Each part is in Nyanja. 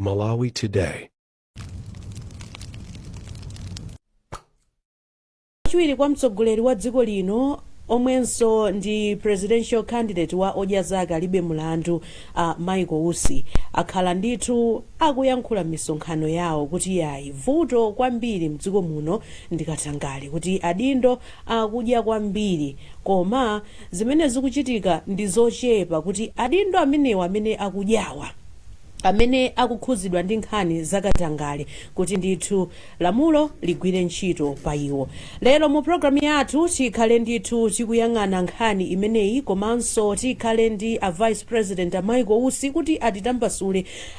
Malawi Today. Wachiwiri kwa mtsogoleri wa dziko lino omwenso ndi presidential candidate wa Odya Zake Alibe Mulandu, a Michael Usi, akhala ndithu akuyankhula m'misonkhano yawo kuti yayi, vuto kwambiri mdziko muno ndi katangale, kuti adindo akudya kwambiri, koma zimene zikuchitika ndi zochepa kuti adindo amenewa amene akudyawa, amene akukhuzidwa ndi nkhani za katangale, kuti ndithu lamulo ligwire ntchito pa iwo. Lero mu programu yathu tikhale ndithu tikuyang'ana nkhani imeneyi, komanso tikhale ndi a Vice President a Michael Usi kuti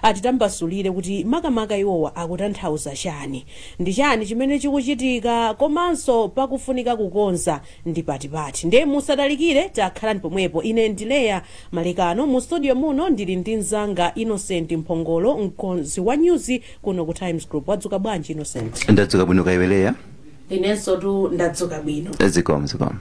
atitambasulire kuti makamaka iwowa akutanthauza chani, ndi chani chimene chikuchitika, komanso pakufunika kukonza ndi patipati. Ndiye musatalikire, takhalani pomwepo. Ine ndi Leya Malekano. Mu studio muno ndili ndi mzanga Innocent Mphongolo, mkonzi wa nyuzi kuno ku Times Group. Wadzuka bwanji, Innocent? Ndadzuka bwino, kaya iwe, Leya? Inenso tu ndadzuka bwino. Zikomo, zikomo.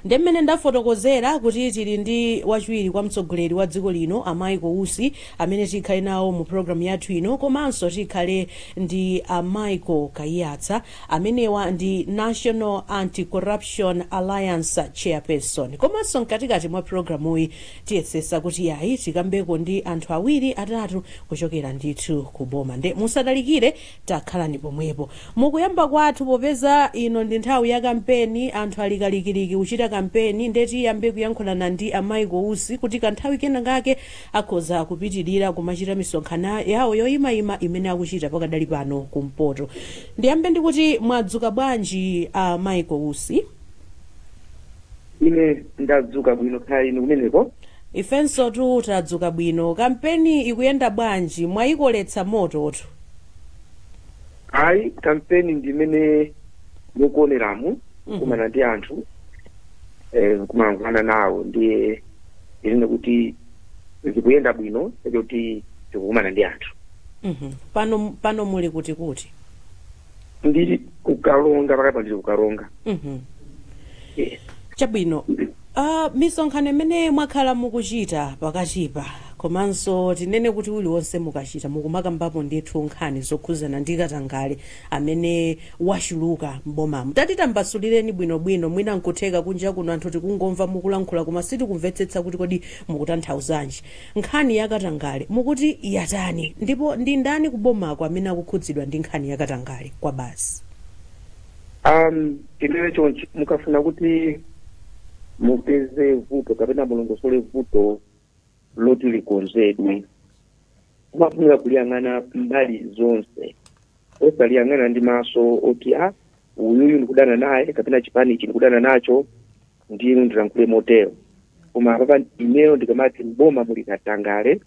Ndi mmene ndafotokozera kuti tili ndi wachiwiri kwa mtsogoleri wa dziko lino, a Michael Usi, amene tikhale nawo mu programu yathu ino, komanso tikhale ndi a Michael Kaiyatsa, amenewa ndi National Anti-Corruption Alliance chairperson. Komanso mkatikati mwa programuyi tiyesesa kuti yayi, tikambeko ndi anthu awiri atatu kuchokera ndithu ku boma. Nde musatalikire, takhalani pomwepo. Mukuyamba kwathu, popeza ino ndi nthawi ya kampeni, anthu ali kalikiliki kuchita kampeni, nde tiyambe kuyankhulana ndi a Michael Usi kuti kanthawi kena kake akhoza kupitirira kumachita misonkhano yawo yoyimayima imene akuchita pakadali pano kumpoto. Ndiyambe ndikuti mwadzuka bwanji, a Michael Usi? Ine ndadzuka bwino, kaya inu kumeneko? Ifenso tu tadzuka bwino. Kampeni ikuyenda bwanji? Mwayikoletsa mototu. Ayi, kampeni ndimene mukuoneramu, kumana ndi anthu, kumalankhulana nawo, ndiye ndinene kuti zikuyenda bwino kuti tikukumana ndi anthu. Pano muli kuti kuti? Ndili kuKaronga pakapa, ndili kuKaronga. Yes. Chabwino. Misonkhano imene mwakhala mukuchita pakatipa, komanso tinene kuti uliwonse mukachita, mukumakambapo ndithu nkhani zokhuzana ndi katangale amene wachuluka m'bomamu. Tatitambasulireni bwinobwino. Mwina nkutheka kunja kuno anthu tikungomva mukulankhula koma sitikumvetsetsa kuti kodi mukutanthauzanji. Nkhani ya katangale mukuti yatani, ndipo ndi ndani kubomako amene akukhudzidwa ndi nkhani ya katangale kwa basi? Tinene chonchi, mukafuna kuti mupeze vuto kapena mulongosole vuto loti likonzedwe, kumafunika kuliyang'ana mbali zonse, osaliyang'ana ndi maso oti a uyuyu ndikudana naye kapena chipani ichi ndikudana nacho, ndinu ndilankhule motero. Koma apapa ineyo ndikamati boma muli katangale,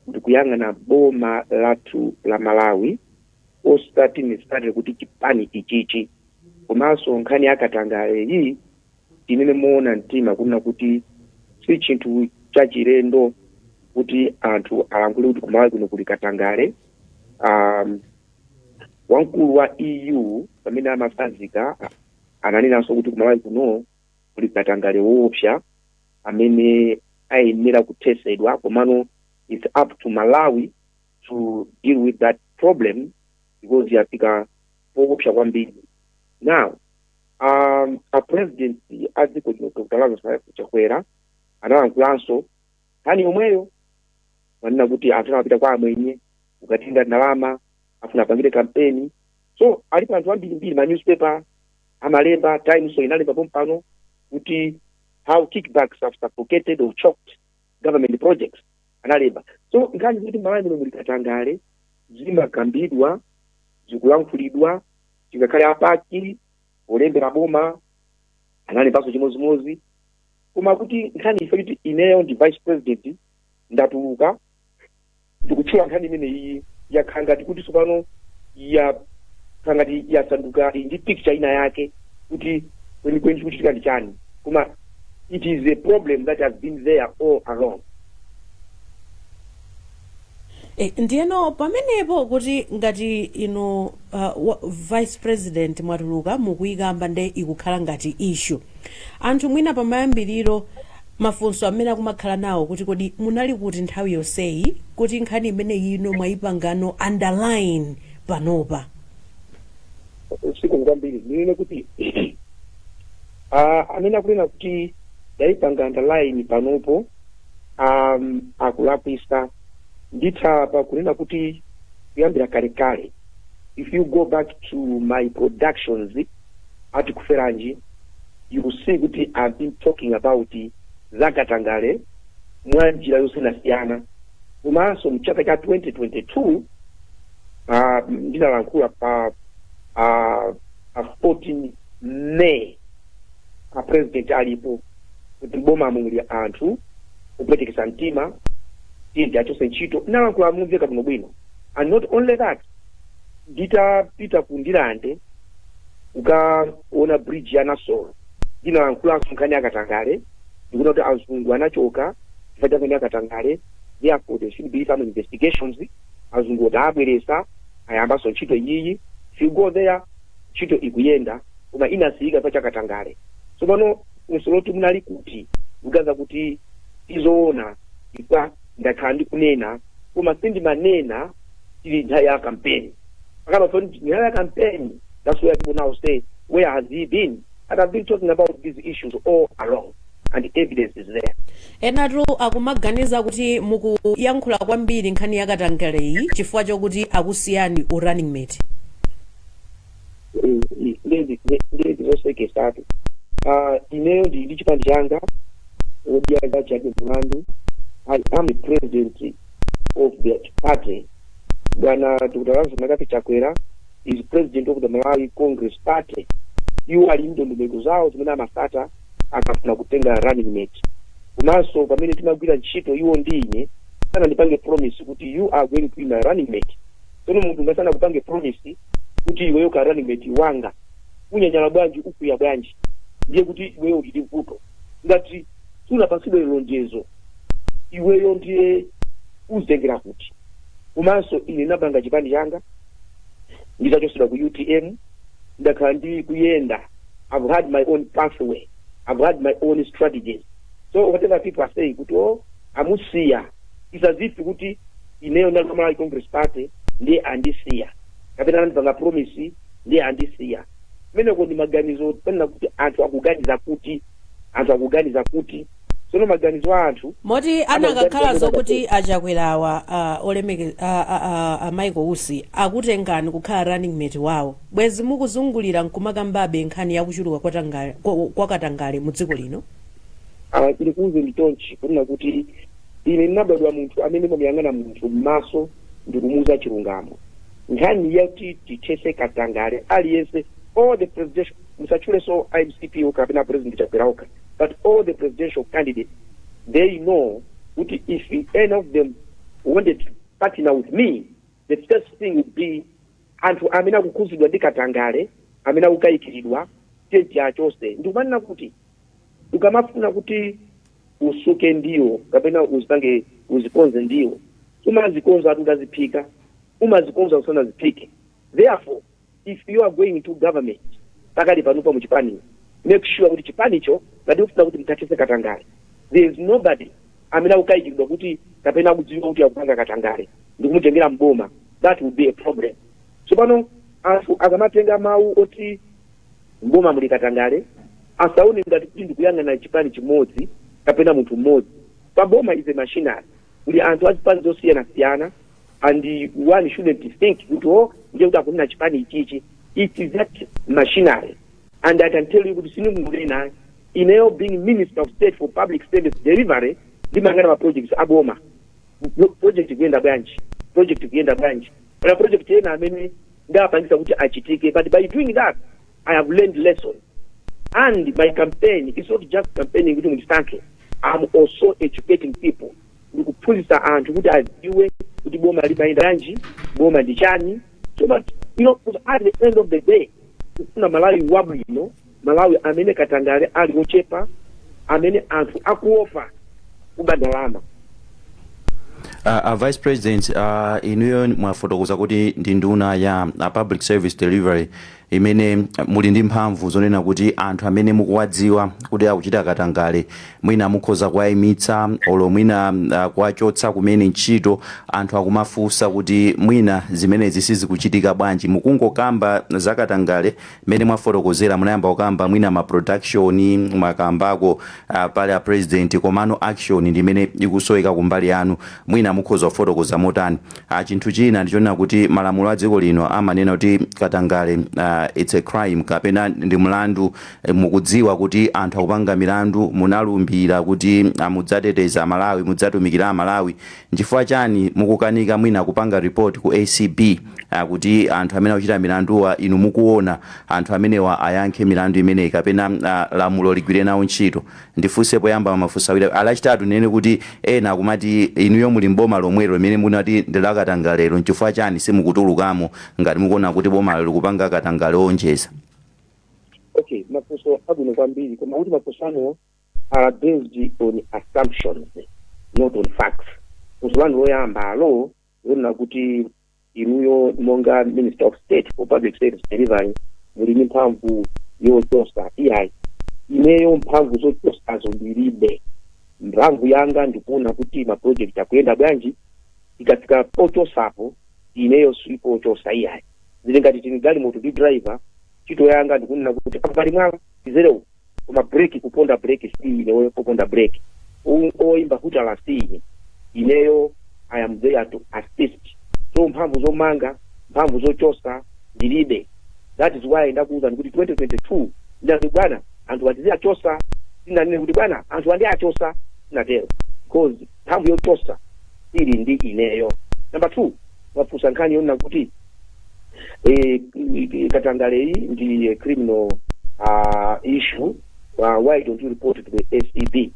ndikuyang'ana boma lathu la Malawi, osati necessarily kuti chipani ichichi. Komanso nkhani ya katangale iyi, tinene moona mtima kunena kuti si chinthu chachilendo kuti anthu alankhule kuti kuMalawi kuno kuli katangale. Wamkulu wa EU pamene amasazika ananenanso kuti kuMalawi kuno kuli katangale woopsa amene ayenera kuthesedwa, komano it's up to Malawi to deal with that problem because yafika poopsa kwambiri. Now a president a dziko lino, Dr Lazarus Chakwera, analankhulanso nkhani yomweyo, manena kuti anthu amapita kwa amwenye kukatenga ndalama, afuna apangire kampeni. So alipo anthu ambirimbiri, ma newspaper amalemba, Times inalemba pompano kuti "How kickbacks have suffocated or choked government projects", analemba. So nkhani zoti Malawi muno muli katangale zimakambidwa, zikulankhulidwa. Tingakhale a PAC polembera boma analembanso chimodzimodzi. Koma kuti nkhani ife kuti ineyo ndi vice president ndatuluka ndikutchula nkhani imene iyi, yakhala ngati kuti tsopano yakhala ngati yasanduka ili ndi picture ina yake kuti kwenikweni chikuchitika ndi chani, koma it is a problem that has been there all along. Ndiyeno pamenepo kuti ngati inu vice president mwatuluka mukuyikamba, nde ikukhala ngati issue, anthu mwina pamayambiriro Mafunso amene akumakhala nawo kuti, kodi munali kuti nthawi yonseyi, kuti nkhani imene ino mwayipangano underline panopa? Siku kwambiri ndinene kuti amene akunena kuti ndayipanga underline panopo akulakwisa. Nditha pakunena kuti kuyambira kalekale, if you go back to my productions at Kuferanji, you will see kuti I've been talking about zakatangale mwa njira yosiyanasiyana. Komanso mchaka cha 2022 ndinalankhula pa 14 May, a president alipo, kuti mboma muli anthu kupwetekesa mtima, tiyeni achose ntchito. Nalankhula mumveka bwino bwino. And not only that, nditapita ku Ndilande kukaona bridge ya Nasolo, ndinalankhulaso nkhani yakatangale, ndikuona kuti azungu anachoka chifukwa cha nkhani yakatangale, therefore there should be some investigations. Azungu oti abweresa, ayambaso ntchito iyiyi. If you go there, ntchito ikuyenda, koma inasiyika chifukwa chakatangale. Tsopano funso loti munali kuti, ndikuganiza kuti tizoona, chifukwa ndakhala ndikunena, koma sindimanena tili nthawi ya campaign. Pakana so nthawi ya campaign, that's where people now say, "Where has he been?" And I've been talking about these issues all along, and the evidence is there. Enatu akumaganiza kuti mukuyankhula kwambiri nkhani yakatangaleyi chifukwa chokuti akusiyani u running mate. Ndezi zosekesatu. Ineyo ndili ndi chipani changa, Odya Zake Mulandu. I am the president of the party. Bwana Dr Lazarus McCarthy Chakwera is president of the Malawi Congress Party. Iwo ali ndondomeko zawo zimene amasata akafuna kutenga running mate. Komanso pamene timagwira ntchito iwo ndi ine, sanandipange promise kuti, "You are going to be my running mate." Tsono munthu ngasana kupange promise kuti iweyo ka running mate wanga, unyanyala bwanji? Ukwiya bwanji? Ndiye kuti iweyo uli ndi vuto. Ngati sunapatsidwe lonjezo, iweyo ndiye uzitengera kuti? Komanso ine napanga chipani changa nditachosedwa ku UTM. Ndakhala ndi kuyenda. I've had my own pathway, I've had my own strategies. So whatever people are saying kuti, "Oh, amusiya," it's as if kuti ineyo ndali Malawi Congress Party ndiye andisiya, kapena anandipanga promise ndiye andisiya. Kumeneko ndi maganizo panena kuti anthu akuganiza kuti tsono maganizo a anthu Moti anakakhala zokuti Achakwerawa, olemeke a Michael Usi, akutengani kukhala running mate wawo, bwezi mukuzungulira nkumakambabe nkhani yakuchuluka kwa katangale mu dziko lino? Ndikuuze ndi chonchi, kunena kuti ine ndinabadwa munthu amene mamuyang'ana munthu m'maso ndikumuuza chilungamo. Nkhani yakuti tithese katangale, aliyense, all the presidential, musatchulenso MCP kapena President Chakwera okha, but all the presidential candidates, they know kuti if any of them wanted to partner with me, the first thing would be anthu amene akukhuzidwa ndi katangale, amene akukayikiridwa, tenti achose. Ndikumanena kuti ukamafuna kuti usuke ndiwo kapena uzipange uzikonze ndiwo, umazikonza ati utaziphika, umazikonza usanaziphike. Therefore, if you are going to government pakali panopa muchipanicho, make sure kuti chipanicho, ngati ufuna kuti mutathese katangale, there is nobody amene akukayikiridwa kuti kapena akudziwa kuti akupanga katangale ndikumutengera mboma. That would be a problem. Tsopano anthu akamatenga mawu oti mboma muli katangale, asaone ngati kuti ndikuyang'ana chipani chimodzi kapena munthu mmodzi. Paboma is a machinery, kuli anthu azipani zosiyanasiyana, and one shouldn't think kuti, "Oh, ndiye kuti akunena chipani ichichi." It is that machinery. And I can tell you kuti sinikunena ineyo, being Minister of State for Public Service Delivery, ndimayang'ana ma projects aboma, project kuyenda bwanji, project kuyenda bwanji. Pana project ena amene ndapangisa kuti achitike, but by doing that I have learned lesson. And my campaign is not just campaigning kuti mundisankhe. I'm also educating people, ndikuphunzitsa anthu kuti adziwe kuti boma limayenda bwanji, boma ndi chani, so that at the end of the day kufuna Malawi wabwino, Malawi amene katangale ali ochepa, amene anthu akuopa kuba ndalama. Vice President, inuyo mwafotokoza kuti ndi nduna ya Public Service Delivery. Imene muli ndi mphamvu zonena kuti anthu amene mukuwadziwa kuti akuchita katangale, mwina mukhoza kuwayimitsa olo mwina kuwachotsa kumene ntchito. Anthu akumafunsa kuti mwina zimenezi sizikuchitika bwanji? Mukungokamba zakatangale mmene mwafotokozera, munayamba kukamba mwina ma production, mwakambako pale a president, komano action ndimene ikusoweka kumbali yanu. Mwina mukhoza kufotokoza motani? Chinthu china ndichonena kuti malamulo a dziko lino amanena kuti katangale, it's a crime kapena ndi mlandu. Mukudziwa kuti anthu akupanga milandu, munalumbira kuti mudzateteza Amalawi, mudzatumikira Amalawi. Nchifukwa chani mukukanika mwina kupanga report ku ACB kuti anthu amene akuchita milanduwa, inu mukuona, anthu amenewa ayankhe milandu imeneyi kapena lamulo ligwire nawo ntchito? Ndifunse poyamba mafunso awiri. Alachitatu, nene kuti ena akumati inuyo muli mboma lomwelo limene munati ndilakatangalero. Nchifukwa chani simukutulukamo ngati mukuona kuti boma likupanga katangale onjeza? Okay, mafunso abwino kwambiri, koma kuti mafunso anuwo are based on assumptions, not on facts. Funso lanu loyamba alo lonena kuti inuyo monga Minister of State for Public Service Delivery muli ndi mphamvu yochosa, iyayi, ineyo mphamvu zochosazo ndilibe. Mphamvu yanga ndikuona kuti ma project akuyenda bwanji. Ikafika pochosapo, ineyo sipochosa, iyayi. Zili ngati tini galimoto ndi driver. Ntchito yanga ndikunena kuti pali mwala, tizerewu, koma breki, kuponda breki si ineyo. Kuponda breki, oyimba hutala si ine. Ineyo I am there to assist. So mphamvu zomanga, mphamvu zochosa ndilibe. That is why ndakuwuzani kuti 2022 ndinati, "Bwana, anthu atiziachosa." Sinanene kuti, "Bwana, anthu andi achosa." Sinatero, because mphamvu yochosa ili ndi ineyo. Number two, wafunsa nkhani yonena kuti katangale iyi ndi criminal issue, why don't you report to the ACB?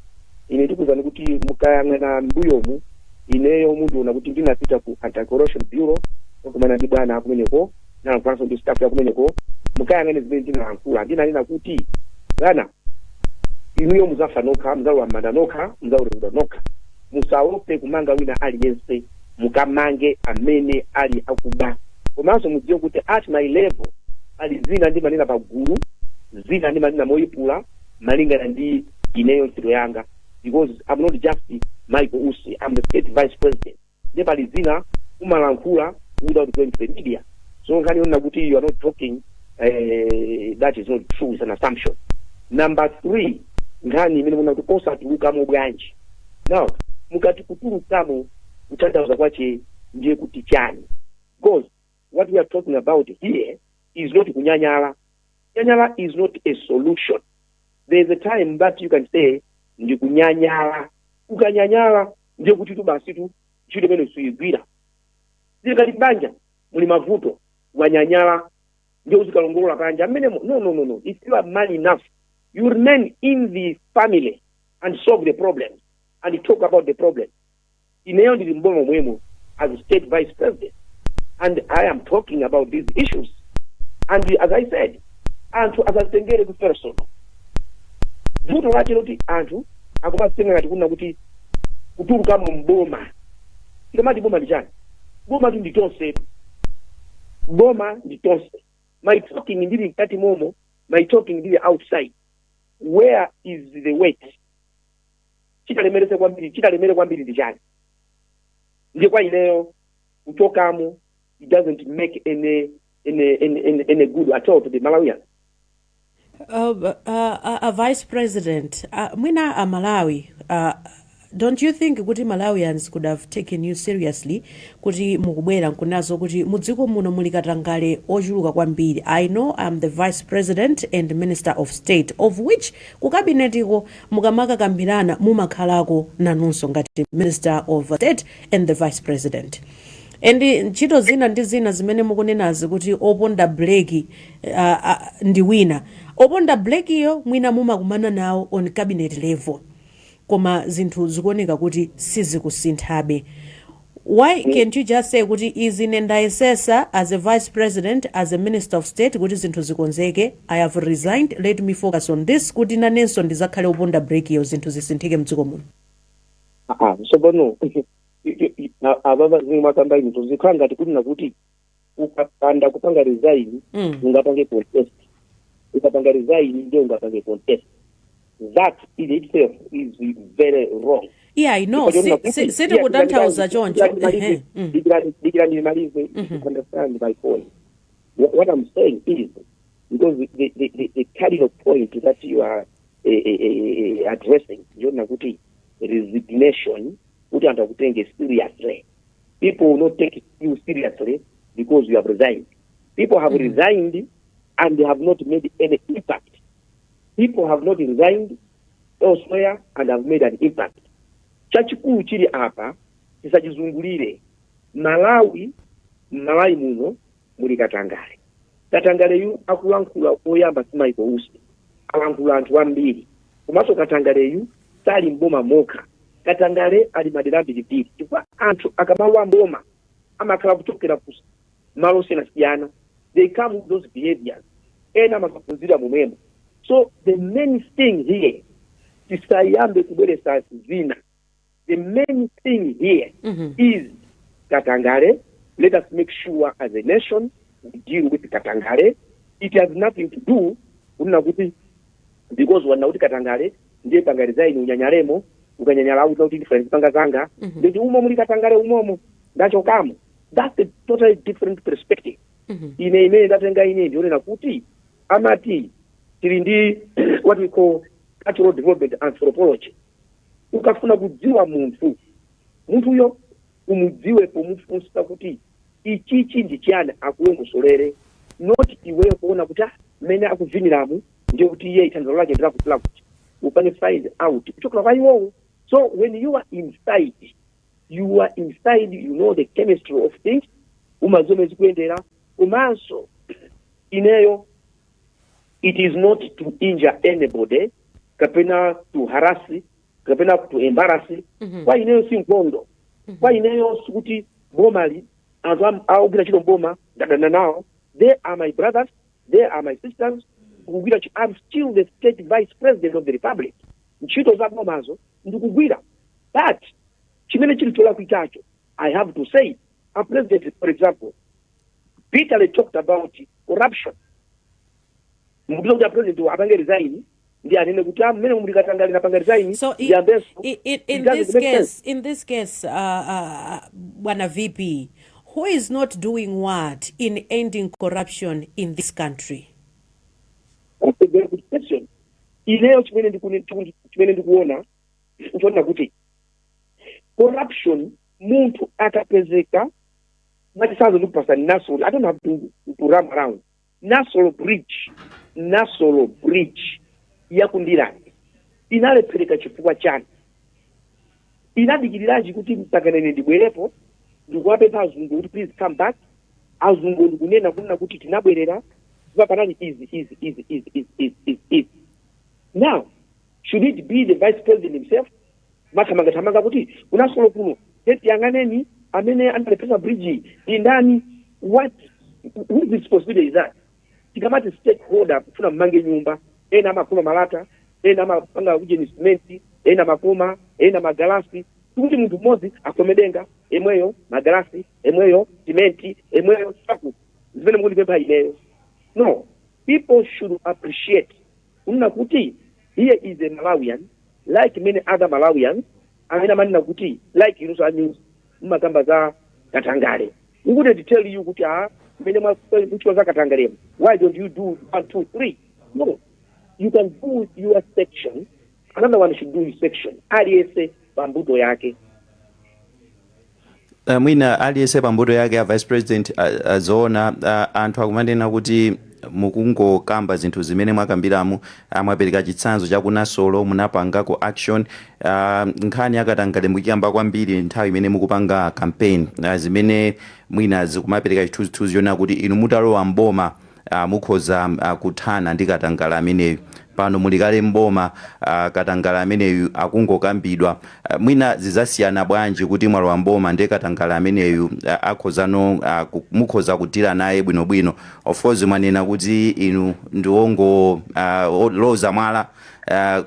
Ine ndikuwuzani kuti mukayang'ana mbuyomu, ineyo mundiona kuti ndinapita ku Anti-Corruption Bureau kumana ndi bwana kumeneko, ndinalankhulaso ndi staff ya kumeneko. Mukayang'ane zimene ndinalankhula, ndinanena kuti, "Bwana, inuyo muzafa nokha, muzalowa m'manda nokha, muzaweruzidwa nokha. Musaope kumanga wina aliyense, mukamange amene ali akuba. Komanso mudziwe kuti at my level ali zina ndimanena pagulu, zina ndimanena moyipula malingana ndi ineyo ntchito yanga, because I'm not just Michael Usi, I'm the State Vice President. Ndiye pali zina umalankhula without going to the media." So nkhani yonena kuti you are not talking, that is not true, it's an assumption. Number three, nkhani imene muna kuti osatulukamo bwanji. Now, mukati kutulukamo, kutanthauza kwache ndiye kuti chani? Because what we are talking about here is not kunyanyala. Kunyanyala is not a solution. There is a time that you can say ndi kunyanyala. Ukanyanyala, ndiye kuti tu basi tu ntchito imene suyigwira. Zili ngati banja muli mavuto, wanyanyala, ndiye uzikalongolola panja mmenemo. No, no, no, no. If you are man enough, you remain in the family and solve the problems and talk about the problem. Ineyo ndili mboma mwemo as State Vice President and I am talking about these issues. And as I said, anthu asazitengere ku personal. Vuto lake loti anthu akumazitenga ngati kunena kuti kutulukamo mboma. Tikamati boma ndi chani? Boma tu ndi tonsetu, boma ndi tonse. My talking ndili mkati momo, my talking ndili outside, where is the weight? Chitalemerese kwambiri, chitalemere kwambiri ndi chani? Ndiye kwa ineyo kuchokamo, it doesn't make any good at all to the Malawians. Vice President, mwina a Malawi, don't you think kuti Malawians could have taken you seriously kuti mukubwera nkunazo kuti mudziko muno muli katangale ochuluka kwambiri? I know I'm the Vice President and Minister of State, of which ku kabinetiko mukamakakambirana mumakhalako nanunso ngati Minister of State and the Vice President, and ntchito zina ndi zina zimene mukunenazi kuti oponda breki ndi wina, oponda brekiyo mwina mumakumana nawo on cabinet level, koma zinthu zikuoneka kuti sizikusinthabe. Why can't you just say kuti izi ine ndayesesa as a Vice President, as a Minister of State, kuti zinthu zikonzeke, I have resigned, let me focus on this kuti nanenso ndizakhale oponda brekiyo, zinthu zisinthike mdziko muno? Ah, tsopano ababa zimwe makamba ino zikhala ngati kuti nakuti Ukapanda kupanga resign, ungapange contest. Ukapanga resign ndio ungapange contest. That in itself is very wrong. Yeah, I know. Sitikutanthauza choncho. Ehe. Dikira ndimalize. You understand my point. What I'm saying is, because the cardinal point that you are addressing, ndiona kuti resignation, kuti anthu akutenge seriously. People will not take you seriously because you have resigned. People have resigned and they have not made any impact. People have not resigned elsewhere and have made an impact. Chachikulu chili apa, tisachizungulire. Malawi, Malawi muno muli katangale. Katangaleyu akulankhula oyamba si Michael Usi, alankhula anthu ambiri. Komanso katangaleyu sali mboma mokha, katangale ali madera ambirimbiri, chifukwa anthu akamalowa mboma amakhala kuchokera ku malo osiyanasiyana. They come with those behaviors, ena amakaphunzira momwemo. So the main thing here, tisayambe kubweresa zina. The main thing here is katangale. Let us make sure as a nation we deal with katangale. It has nothing to do kunena kuti because wana kuti katangale ndiye panga resign unyanyalemo. Ukanyanyala auta kuti ndifuna ndipanga zanga, nditi umo muli katangale, umomo ndachokamo. That's a totally different perspective. Ine imene ndatenga ine ndionena kuti amati tili ndi what we call cultural development anthropology. Ukafuna kudziwa munthu, munthuyo umudziwe pomufunsa kuti ichichi ndi chiyani, akulongosolere, not iweyo kuona kuti ah, mmene akuviniramu ndiye kuti iye thandizo lake ndilakuti kuti upange find out kuchokera kwa iwowo. So when you are inside, you are inside, you know the chemistry of things, umadziwa mmene zikuyendera. Komanso ineyo, it is not to injure anybody kapena to harass kapena to embarrass. Kwa ineyo si nkhondo. Kwa ineyo sikuti bomali anthu akugwira ntchito mboma ndadana nawo. They are my brothers, they are my sisters. Kugwira, I'm still the state vice president of the republic. Ntchito za bomazo ndikugwira, but chimene chili cholakwikacho, I have to say, a president, for example, bitterly talked about corruption. Mukupita kuti a president apange resign ndi anene kuti ah, mmene muli katangale napanga resign, So ndiyambenso. In It doesn't this make case, sense. in this case, Bwana VP, who is not doing what in ending corruption in this country? That's a very good question. Ineyo chimene ndikuona nchoona kuti corruption, munthu akapezeka, mwachitsanzo ndikupasa Nasolo, I don't have to run around. Nasolo Bridge, Nasolo Bridge yaku Ndirande inalephereka chifukwa chani? Inadikiriranji kuti mpaka ine ndibwerepo ndikuwapempha azungu kuti please come back? Azungu ndikunena kunena kuti tinabwerera chifukwa panali izi, izi, izi, izi, izi, izi, izi, izi. Now, should it be the vice president himself mathamangathamanga kuti kunasolo kuno tiyang'aneni amene analepheresa bridge ndi ndani? What, whose responsibility is that? Tikamati stakeholder, kufuna mmange nyumba, ena amakoma malata, ena amapanga ujeni simenti, ena makoma, ena magalasi. Tikuti munthu mmodzi akhome denga emweyo, magalasi emweyo, simenti emweyo, chaku zimene mukundipempha ineyo? No, people should appreciate kunena kuti here is a Malawian like many other Malawians amene amanena kuti, like inunso a news mmakamba za katangale, we wouldn't tell you kuti ah, mmene mwakuchita za katangale, why don't you do one, two, three? No, you can do your section, another one should do his section, aliyense pambuto yake. Mwina aliyense pambuto yake. A vice president, zoona anthu akumanena kuti mukungokamba zinthu zimene mwakambiramo. Mwapereka chitsanzo chakunasolo, munapangako action. Nkhani yakatangale mukuyamba kwambiri nthawi imene mukupanga campaign, zimene mwina zikumapereka chithunzithunzi yonena kuti inu mutalowa mboma mukhoza kuthana ndi katangale ameneyu. Pano muli kale mboma, katangale ameneyu akungokambidwa. Mwina zizasiyana bwanji kuti mwalowa mboma ndi katangale ameneyu akhozano mukhoza kudira naye bwinobwino? Of course mwanena kuti inu ndiwongo loza mwala.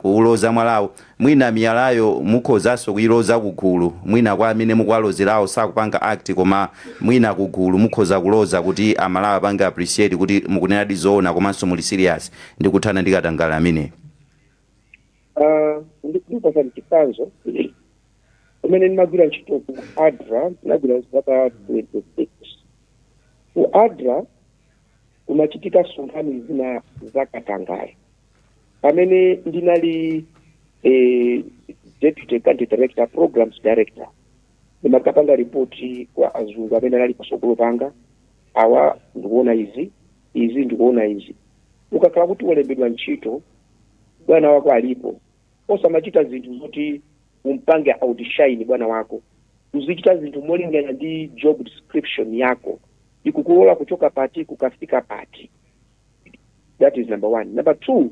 Kuuloza mwalawo, mwina miyalayo mukhozanso kuyiloza kugulu, mwina kwa amene mukuwalozerawo sakupanga act, koma mwina kugulu mukhoza kuloza kuti Amalawi apange appreciate kuti mukunenadi zoona komanso muli serious ndi kuthana ndi katangale ameneyo. Ndikupasani chitsanzo. Pamene ndimagwira ntchito ku ADRA, ndinagwira zaka 26 ku ADRA, kumachitika nkhani zina za katangale. Pamene ndinali deputy country director, programs director, ndimakapanga ripoti kwa azungu amene anali pasogolo panga awa: ndikuona izi, izi, ndikuona izi. Ukakhala kuti walembedwa ntchito, bwana wako alipo, osamachita zinthu zoti umpange outshine bwana wako. Uzichita zinthu molingana ndi job description yako, ikukulola kuchoka pati kukafika pati. That is number one. Number two,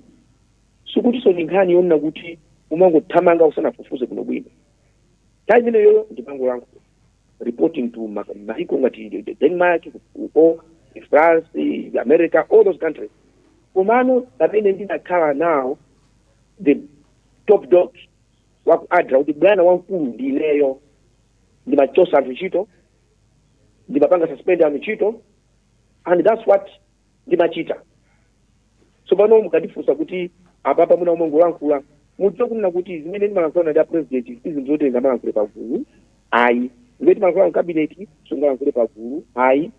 sikutinso ni nkhani yonena kuti umangothamanga usanafufuze bwinobwino. Nthawi imeneyo ndimangolankhula, reporting to maiko ngati Denmark uko, France, America, all those countries. Komano pamene ndinakhala nawo the top dog waku ADRA, kuti bwana wamkulu ndineyo, ndimachosa anthu ntchito, ndimapanga suspend anthu ntchito, and that's what ndimachita. So pano mukandifunsa kuti apapa muna umongolankhula, mudziwe kunena kuti zimene ndimalankhula ndi a president si zinthu zoti ndingamalankhule pagulu, ayi. Zimene timalankhula mu cabinet sungalankhule pagulu, ayi.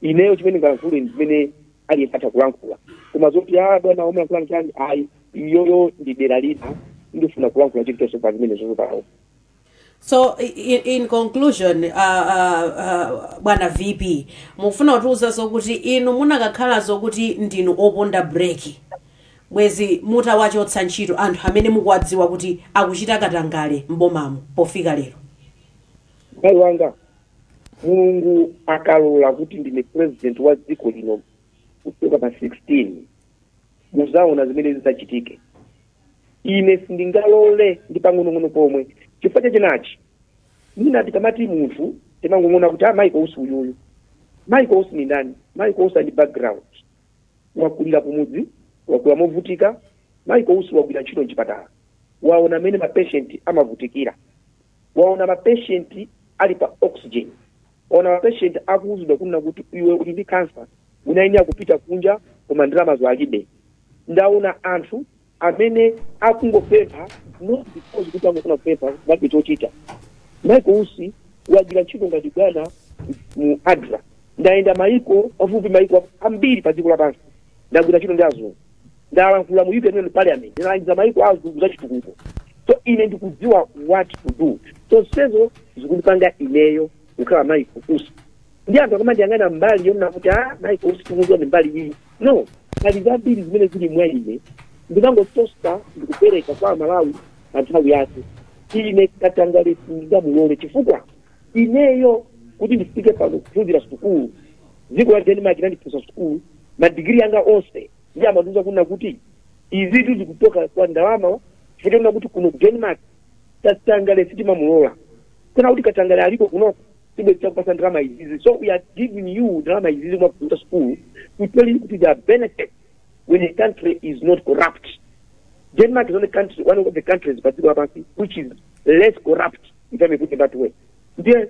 Ineyo chimene ndingalankhule ndi zimene aliyense atha kulankhula, koma zoti a bwana umalankhula nchani, ayi, iyoyo ndi dera lina, ndifuna kulankhula chilichonse pa zimene zozo pawo. So in conclusion, bwana VP, mukufuna kutiuza zokuti inu munakakhala zokuti ndinu oponda breki, bwezi mutawachotsa ntchito anthu amene mukuwadziwa kuti akuchita katangale mbomamo pofika lero? Mayi wanga, Mulungu akalola kuti ndine president wa dziko lino kuchoka pa 16, muzaona zimene zidzachitike. Ine sindingalole ndi pang'onong'ono pomwe. Chifukwa chachinachi, mwina tikamati munthu timangong'ona kuti a Michael Usi uyuyu. Michael Usi ni ndani? Michael Usi ndi background, wakulira kumudzi, wakula movutika. Michael Usi wagwira ntchito mchipatala, waona amene mapatient amavutikira, waona mapatient ali pa oxygen, waona mapatient akuwuzidwa kunena kuti iwe uli ndi cancer, unayenera kupita kunja koma ndalamazo alibe. Ndaona anthu amene akungopempha, not because kuti angofuna kupempha, palibe chochita. Michael Usi wagwira ntchito ngati bwana mu ADRA. Ndayenda maiko, pafupi maiko ambiri pa dziko lapansi. Ndagwira ntchito ndi azungu, ndalankhula mu European Union Parliament, ndalangiza maiko azungu za chitukuko. So ine ndikudziwa what to do. Zonsezo zikundipanga ineyo kukhala Michael Usi. Ndi anthu akamandiyang'ana mbali yonena kuti a Michael Usi tikudziwa ndi mbali iyi, no, pali zambiri zimene zili mwa ine, ndimangotosa ndikupereka kwa Amalawi pa nthawi yake. Ine katangale sindingamulole, chifukwa ineyo kuti ndifike pano kuphunzira sukulu, dziko la Denmark landiphunzitsa sukulu, madigiri anga onse, ndi amandiuza kunena kuti izitu zikuchoka kwa ndalama, chifukwa chonena kuti kuno ku Denmark katangale sitimamulola. Kana kuti katangale aliko kunoko, sibwe chakupasa ndalama izizi. So we are giving you ndalama izizi mwakuphunzira sukulu to tell you kuti there are benefits when a country is not corrupt. Denmark is only country, one of the countries pa dziko lapansi which is less corrupt, if I may put it that way. Ndiye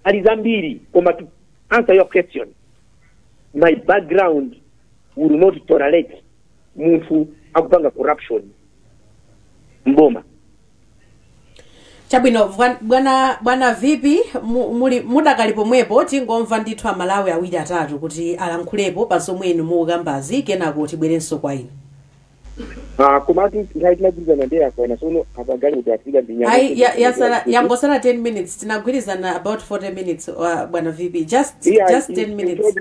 ali zambiri, koma to answer your question, my background will not tolerate munthu akupanga corruption mboma. Chabwino, bwana VP, muli mudakali pomwepo, tingomva ndithu Amalawi awiri atatu kuti alankhulepo pa zomwe inu mukukambazi, kenako tibwerenso kwa inu. Ah, komatu nthawi tinagwirizana ndiye yakwana. Sono apagali kuti afika ndi nyama. Ayi, yasala, yangosala 10 minutes. Tinagwirizana about 40 minutes, bwana VP, just Yeah, just 10 you minutes.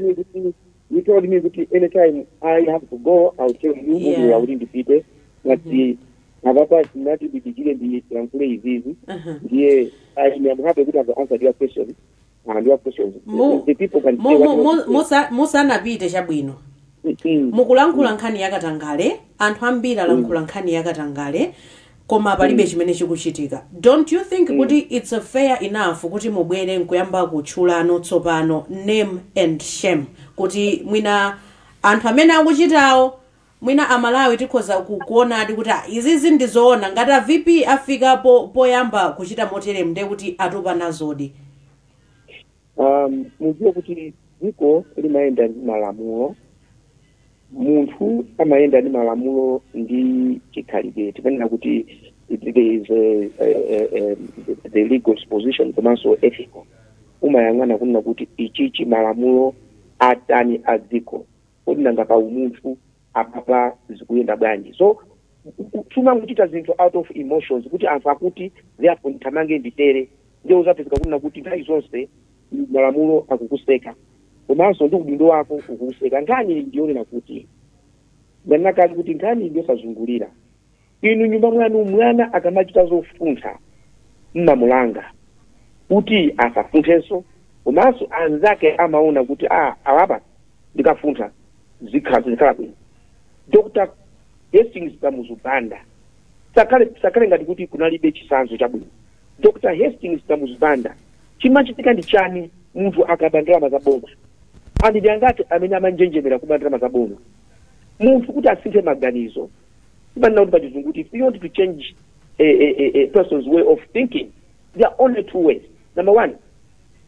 told me kuti anytime I have to go, I'll tell you. Yeah, kuti ndipite ngati apapa tinati ndidikire ndilankhule izizi. Ndiye I am happy kuti I've answered your question and your questions. The people can say what they want to say. Musanapite, chabwino, mukulankhula nkhani yakatangale, anthu ambiri alankhula nkhani yakatangale, koma palibe chimene chikuchitika. Don't you think kuti it's a fair enough kuti mubwere nkuyamba kutchulano tsopano, name and shame, kuti mwina anthu amene akuchitawo Mwina Amalawi tikhoza kuonadi kuti izizi ndizoona, ngati a VP afika poyamba kuchita moteremu, ndiye kuti atopa nazodi. Mudziwe kuti dziko limayenda ndi malamulo, munthu amayenda ndi malamulo ndi chikhalidwe. Timanena kuti there is the legal position komanso ethical. Umayang'ana kunena kuti ichichi malamulo atani a dziko, kodi nanga pa umunthu apapa zikuyenda bwanji? So sumangochita zinthu out of emotions kuti anthu akuti, therefore ndithamange nditere. Ndiye uzapezeka kunena kuti nthawi zonse malamulo akukuseka komanso ndi udindo wako ukukuseka. Nkhani ndiyonena kuti ndanena kuti nkhani ndiyosazungulira. Inu nyumba mwanu mwana akamachita zofuntha mmamulanga kuti asafunthenso, komanso anzake amaona kuti a awapa ndikafuntha zikhala bwino. Dr Hastings Kamuzu Banda sakhale ngati kuti kunalibe chisanzo chabwino. Dr Hastings Kamuzu Banda, chimachitika ndi chani munthu akaba ndalama za boma? Anthu ndi angati amene amanjenjemera kuba ndalama za boma? Munthu kuti asinthe maganizo, timanena kuti pachizungu kuti if you want to change a person's way of thinking, there are only two ways. Number one,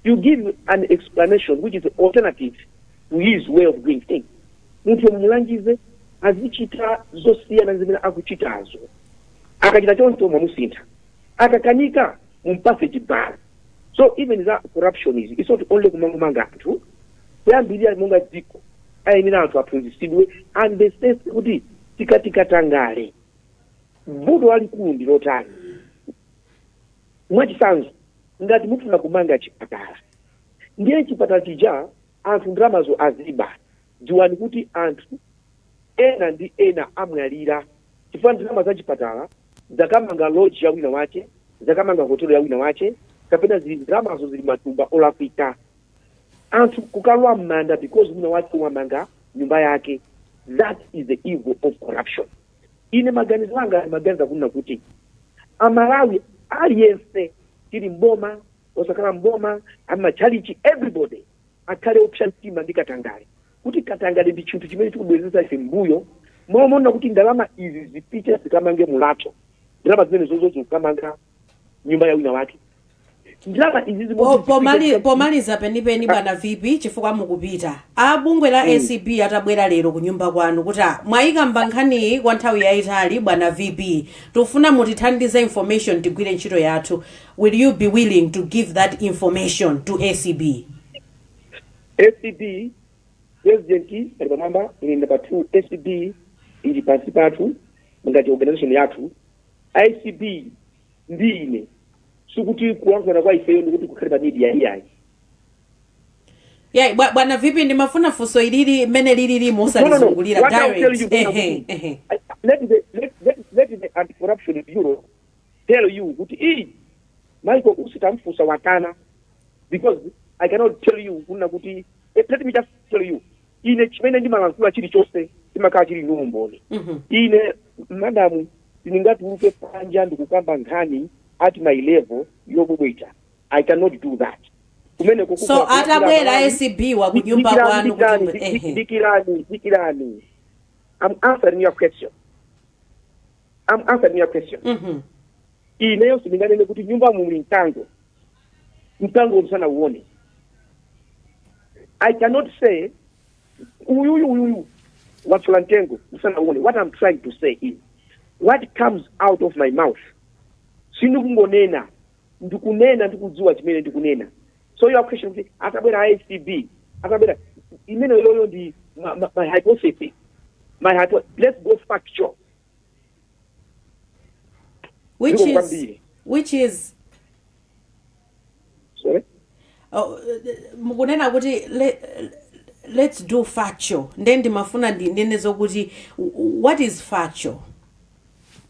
you give an explanation which is alternative to his way of doing things. Munthu mumulangize azichita zosiyana zimene akuchitazo. Akachita choncho mwamusintha. Akakanika, mumpase chibalo. So even za corruption is, it's not only kumangomanga anthu. Kuyambirira monga dziko ayenera anthu aphunzitsidwe, understand kuti tikatikatangale vuto lalikulu ndi lotani. Mwachitsanzo, ngati mufuna kumanga chipatala, ndiye chipatala chija anthu ndalamazo aziba, dziwani kuti anthu ena ndi ena amwalira chifukwa ndalama za chipatala zakamanga lodge ya wina wache, zakamanga hotelo ya wina wache, kapena zili ndalamazo zili matumba olakwika, anthu kukalowa m'manda because wina wache wamanga nyumba yake. That is the evil of corruption. Ine maganizo anga maganiza kunena kuti Amalawi aliyense, tili mboma, osakhala mboma, amachalichi, everybody akhale opsa mtima ndi katangale, kuti katangale ndi chinthu chimene chikubwezeretsa ife mbuyo. Momona kuti ndalama izi zipite zikamange mulato, ndalama zimene zozo zikukamanga nyumba ya wina wake, ndalama izi Pomaliza penipeni, bwana VP, chifukwa mukupita, a bungwe la ACB atabwera lero ku nyumba kwanu kuti mwayikamba nkhaniyi kwa nthawi yayitali, bwana VP, tikufuna mutithandize information tigwire ntchito yathu, will you be willing to give that information to ACB? ACB, president ali pamwamba, ine number 2. ACB ili pansi pathu ngati organization yathu. ACB ndi ine, sikuti kulankhulana kwa ifeyo ndikuti kukhale pa media, iyayi. Yeah, bwana VP, ndimafuna funso ilili mmene lilili musalizungulira. What I'll tell direct you, Ehe. Let the Anti-Corruption Bureau tell you kuti iyi Michael Usi tamfusa wakana, because I cannot tell you kunena kuti let me just tell you, ine chimene ndimalankhula chilichonse chimakhala chili ndi umboni. Ine, madamu, sindingatuluke panja ndikukamba nkhani at my level yobwebweta. I cannot do that. Kumeneko So atabwera ACB wa ku nyumba kwanu kuti ehe. Dikirani, dikirani. I'm answering your question. I'm answering your question. Ineyo sindinganene kuti nyumba muli mkango, mkango usanauone. I cannot say uyuyu uyuyu wathyola mtengo usanauone. What I'm trying to say is what comes out of my mouth, sindikungonena, ndikunena ndikudziwa chimene ndikunena. So your question kuti atabwera ACB, atabwera, imene yoyo ndi my hypothesis, let's go factual. Which Ndiko is kwambiri. Which is Sorry? Oh, mukunena kuti let's do factual, nde ndimafuna ndinene zokuti what is factual?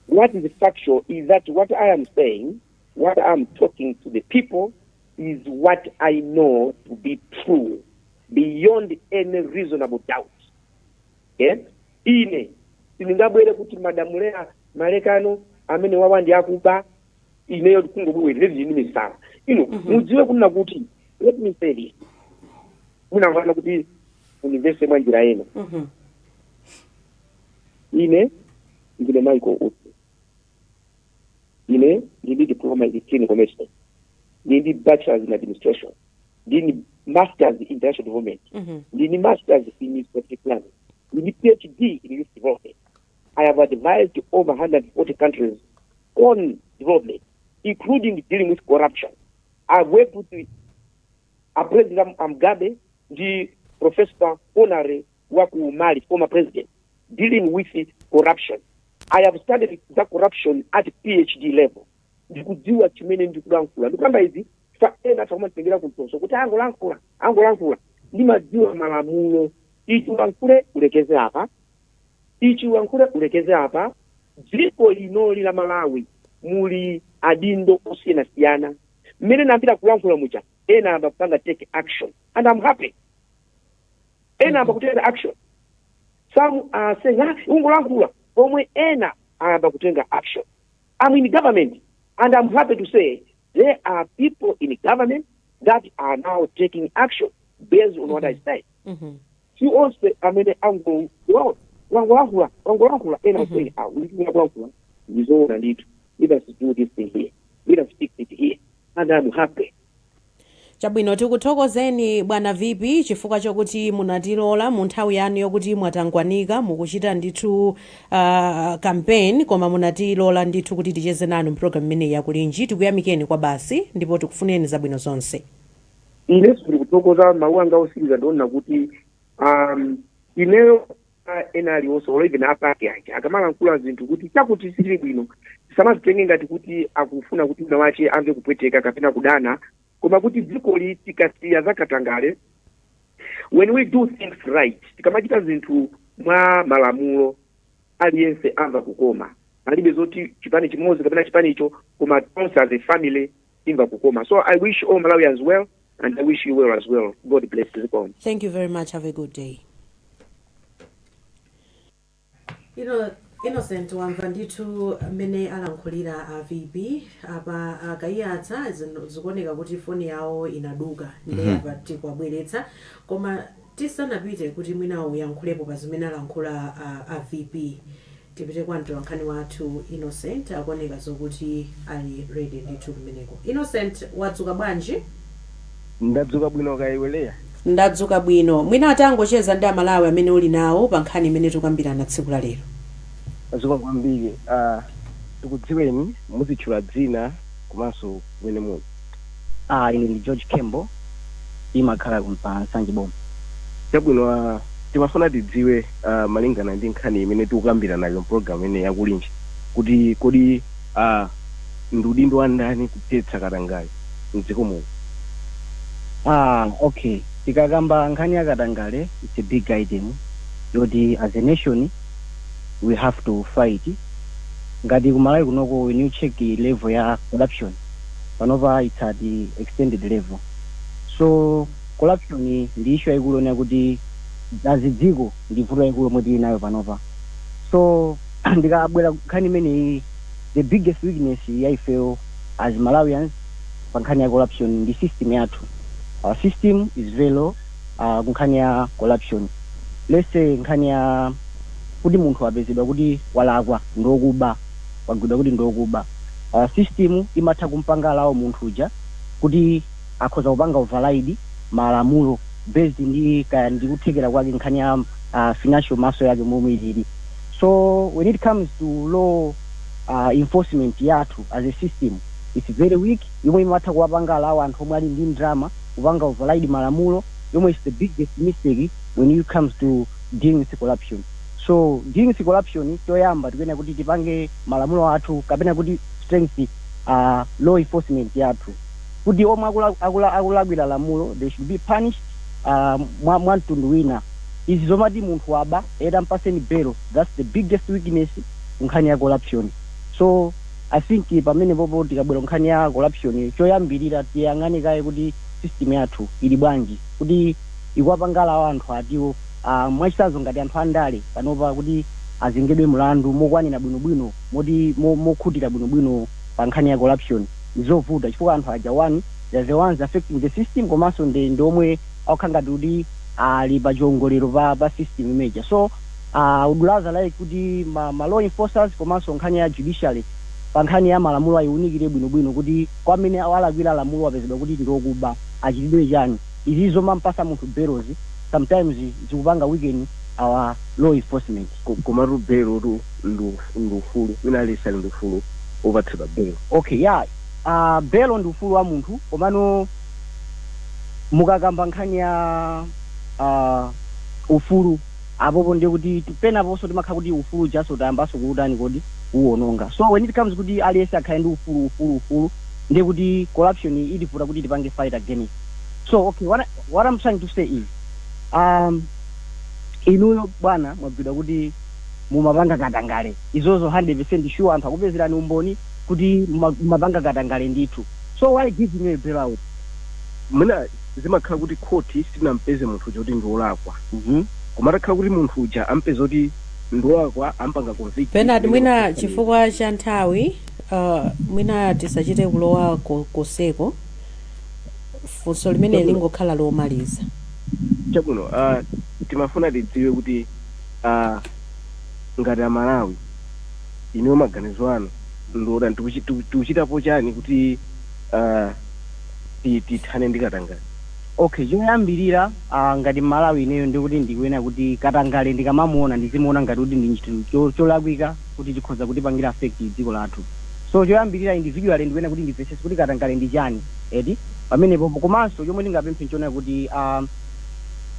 What is factual is that what I am saying, what I'm talking to the people is what I know to be true beyond any reasonable doubt. Okay? Ine sindingabwere kuti madamulera malekano amene wawa ndi akuba, ineyo kungobwere ndili ndi misala. Ino mudziwe kunena kuti, let me say this, munamvana kuti univese mwa njira ena. Ine ndine Michael Usi. Ine ndili diploma in clinical medicine, ndili bachelors in administration, ndili masters in international development, ndili masters in strategic planning, ndili PhD in youth development. I have advised over 140 countries on development, including dealing with corruption. I've worked with a President Mugabe ndi Professor Konare wa ku Mali, former president, dealing with corruption. I have studied the corruption at PhD level. Ndikudziwa chimene ndikulankhula. Ndikuyamba izi fa ena atakumanditengera kumtoso kuti angolankhula, angolankhula. Ndimadziwa malamulo. Ichi ulankhule, ulekeze apa. Ichi ulankhule, ulekeze apa. Dziko linoli la Malawi muli adindo osiyanasiyana. Mmene nambira kulankhula mucha, ena amba kupanga take action, and I'm happy. Ena amba kutenga action. Some are saying, "Ah, ungolankhula," pomwe ena ayamba kutenga action. I'm in government and I'm happy to say there are people in government that are now taking action based on what I say. Si onse amene ango wangolankhula, wangolankhula. Ena saying, "Ah, ulitumira kulankhula ndizoona ndithu. Let us do this thing here, let us fix it here," and I'm happy. Chabwino, tikuthokozeni bwana VP chifukwa chokuti munatilola mu nthawi yanu yokuti mwatangwanika mukuchita ndithu campaign, koma munatilola ndithu kuti ticheze nanu mpulogalamu imeneyi yakulinji. Tikuyamikeni kwa basi ndipo tikufuneni zabwino zonse. Inenso ndikuthokoza. Mawu anga osiriza ndiona kuti ineyo, ena aliwonse or even apake aja akamalankhula zinthu kuti chakuti sichili bwino, tisamazitenge ngati kuti akufuna kuti wina wache amve kupweteka kapena kudana, koma kuti dzikoli tikasiya zakatangale, when we do things right, tikamachita zinthu mwa malamulo, aliyense amva kukoma. Palibe zoti chipani chimodzi kapena chipanicho, koma tonse as a family timva kukoma. So I wish all Malawians well and I wish you well as well. God bless. Zikomo. Thank you very much. Have a good day. Innocent, wamva ndithu mmene alankhulira a VP apa. Akayiyatsa, zikuoneka kuti foni yawo inaduka, ndi apa tikuwabweretsa. Koma tisanapite kuti mwina uyankhulepo pa zimene alankhula a VP, tipite kwa mtolankhani wathu Innocent. Akuoneka zokuti ali ready ndithu kumeneko. Innocent, wadzuka bwanji? Ndadzuka bwino, kaiweleya? Ndadzuka bwino. Mwina atangocheza ndi Amalawi amene uli nawo pa nkhani imene tikukambirana tsiku la lero. Ndadzuka kwambiri. Tikudziweni, muzitchula dzina komanso kumene muli. Ah, ine ndi George Kembo, imakhala pa Nsanje boma. Chabwino, timafuna tidziwe, malingana ndi nkhani imene tikukambirana nayo mpulogalamu imene yakulinji, kuti kodi ndi udindo wa ndani kuthetsa katangale mdziko muno? Ah, okay, tikakamba nkhani ya katangale, it's a big item yoti as a nation we have to fight. Ngati kumalawi kunoko, when you check the level ya corruption panopa, it's at the extended level. So corruption ndi issue yayikulu yonena kuti as dziko ndi vuto yayikulu yomwe tili nayo panopa. So ndikabwera nkhani imeneyi, the biggest weakness ya ifeyo as Malawians pa nkhani ya corruption ndi system yathu. Our system is very low ku nkhani ya corruption. Let's say nkhani ya kuti munthu apezedwa kuti walakwa, ndokuba, wagwidwa kuti ndokuba, our system imatha kumpanga allow munthu uja kuti akhoza kupanga override malamulo based ndi kaya ndi kuthekera kwake, nkhani ya financial muscle yake momwe ilili. So when it comes to law enforcement yathu as a system, it's very weak, yomwe imatha kuwapanga allow anthu omwe ali ndi ndalama kupanga override malamulo, yomwe is the biggest mistake when it comes to dealing with corruption. So dealing with corruption, choyamba tikuyenera kuti tipange malamulo athu kapena kuti strength law enforcement yathu, kuti omwe akulakwira lamulo, they should be punished mwa mtundu wina. Izi zomati munthu waba era mpaseni bail, that's the biggest weakness nkhani ya corruption. So I think pamene popo tikabwera nkhani ya corruption, choyambirira tiyang'ane kaye kuti system yathu ili bwanji, kuti ikuwapanga allow anthu atiwo, mwachitsanzo ngati anthu andale panopa, kuti azengedwe mlandu mokwanira bwinobwino, moti mokhutira bwinobwino pa nkhani ya corruption ndizovuta, chifukwa anthu aja, one, they are the ones affecting the system, komanso ndi omwe akukhala ngati kuti ali pa chiongolero pa system imeja. So Would rather like kuti ma law enforcers komanso nkhani ya judiciary pa nkhani ya malamulo ayiunikire bwinobwino kuti kwa amene awalakwira lamulo apezedwa kuti ndiokuba achitidwe chani. Izi zomampasa munthu bail zi sometimes zikupanga weaken our law enforcement. Komatu belo tu ndi ufulu wina aliyense ali ndi ufulu wopatsidwa belo. Okay, yeah, belo ndi ufulu wa munthu, komano mukakamba nkhani ya ufulu apopo ndiye kuti penaponso timakhala kuti ufulu jaso tayambanso kuutani kodi uwononga. So when it comes kuti aliyense akhale ndi ufulu, ufulu, ufulu, ndiye kuti corruption itivuta kuti tipange fight against. So okay, what I'm trying to say is inuyo bwana mwagwidwa kuti mumapanga katangale, izozo 100% sure, anthu akupezerani umboni kuti mumapanga katangale ndithu. So why giving you a bail out? Mwina zimakhala kuti khoti sinampeze munthu uja kuti ndi wolakwa, koma atakhala kuti munthu uja ampeza kuti ndi wolakwa, ampanga convict. Bernard, mwina chifukwa cha nthawi, mwina tisachite kulowa koseko. Funso limene lingokhala lomaliza. Chabwino, timafuna tidziwe kuti ngati Amalawi, inuyo maganizo anu ndiotani, tikuchitapo chani kuti tithane ndi katangale? Okay, choyambirira, ngati Malawi ineyo ndikuti ndikuena kuti katangale ndikamamuona ndizimuona ngati kuti ndi chinthu cholakwika kuti chikhoza kutipangira affect dziko lathu. So choyambirira, individually ndikuena kuti ndimvetsetse kuti katangale ndi chani, eti, pamenepopo. Komanso chomwe ndingapemphe nchonena kuti